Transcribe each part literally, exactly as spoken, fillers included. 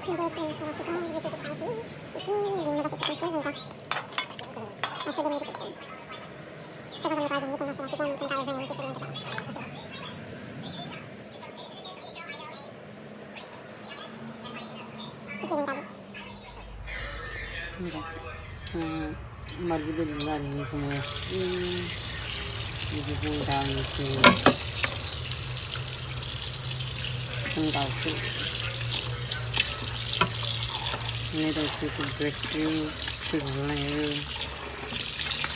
M te retire mòso nan sitwon, m jete tout sa yo sou li, epi m vin ranvèse tout mòso yo, m ka mache de mwen pou kèk sèl. Fè pandan m pral vin mete mòso nan sitwon, m pral vann yon ti soulye an tou. Epi vin tabou. Ok. Hum, m ap vide dlo la, li sou mwen. Epi pou m ta mete, pou m ta fè. M mete tout grès yo, tout vlen yo.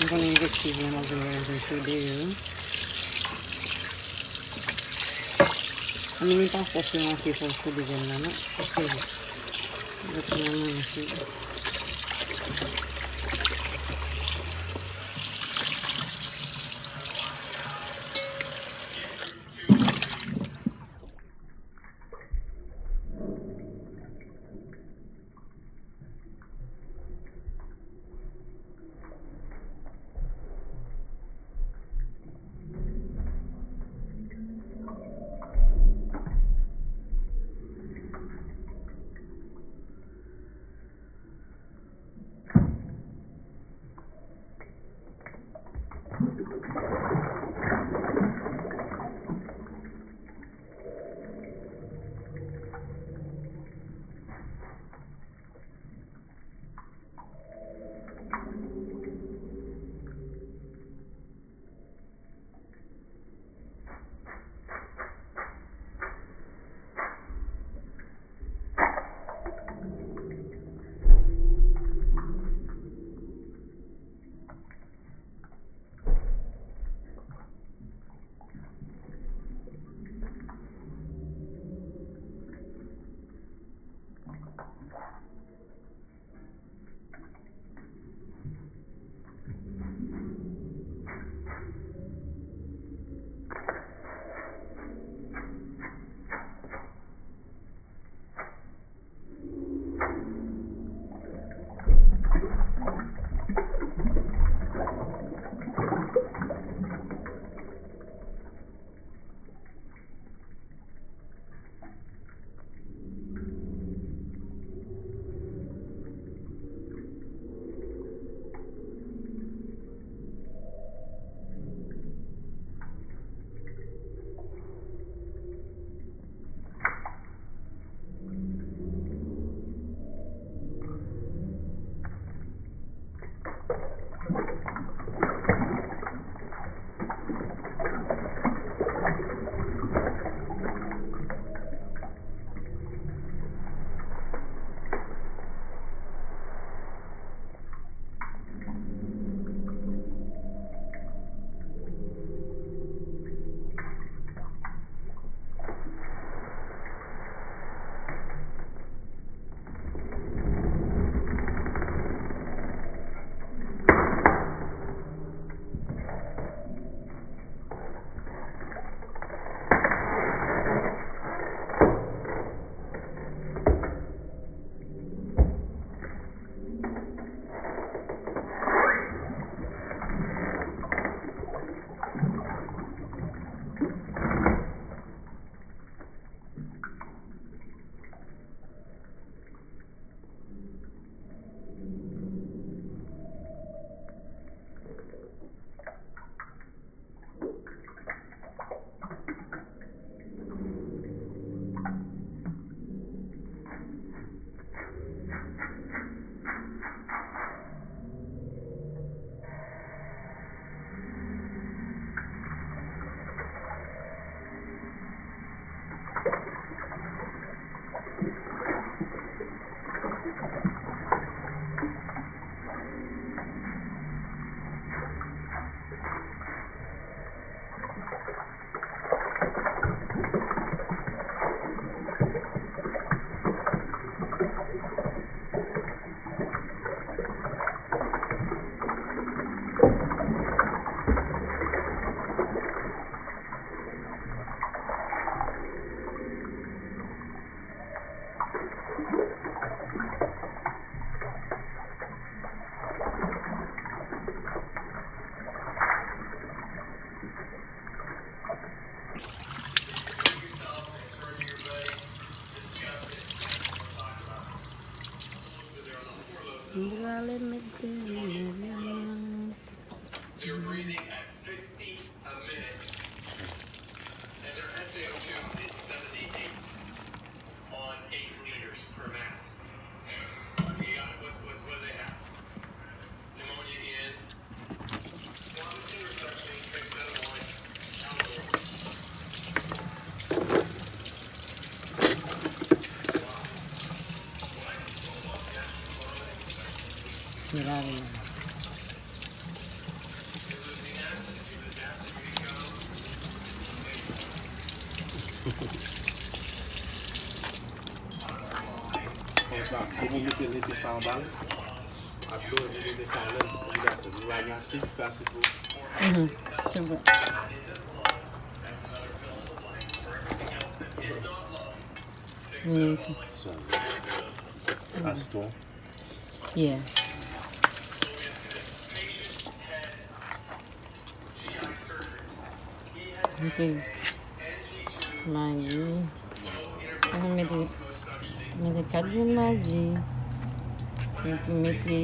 M konnen grès ki vlen, m ap vin mete sou de yo. Ann, li pa fòseman fè fò sou de vyann nan, non. Paske, lòt nan manje. M prale mete. They're breathing at fifty a minute, and their S A O two is seventy-eight on eight liters per mass. What, what, what do they have? Pneumonia in. Robinson reception, transmetabolic, alcohol. Melanin. Konsa, depi w mete lete sa anba l, apre w mete sa anlè l, li pase. Li pa gen asid, se asid pou. Mhm, se vre. Vini mete. Sa. Asitwon. Yeah. Ok. Magi. Mwen mete, mete kat grenn magi. Epi mete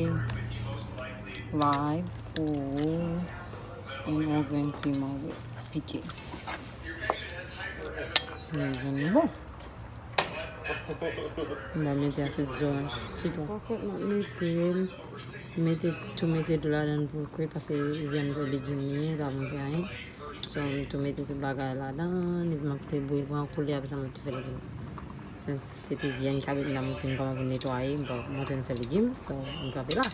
lay pou yon grenn piman pike. Li vin bon. M va mete asid zoranj, sitwon. Pankòt m ap mete l, mete tou mete dlo ladan l pou l kwi, paske vyann vre legim li ye, li pa bon pou anyen. So, m tou mete tout bagay ladan, epi m ap kite bouyi pran koulè, apre sa m ap tou fè legim. Since se te vyann kabrit la, m te kòmanse netwaye, m pa montre nou fè legim, so, m kanpe la.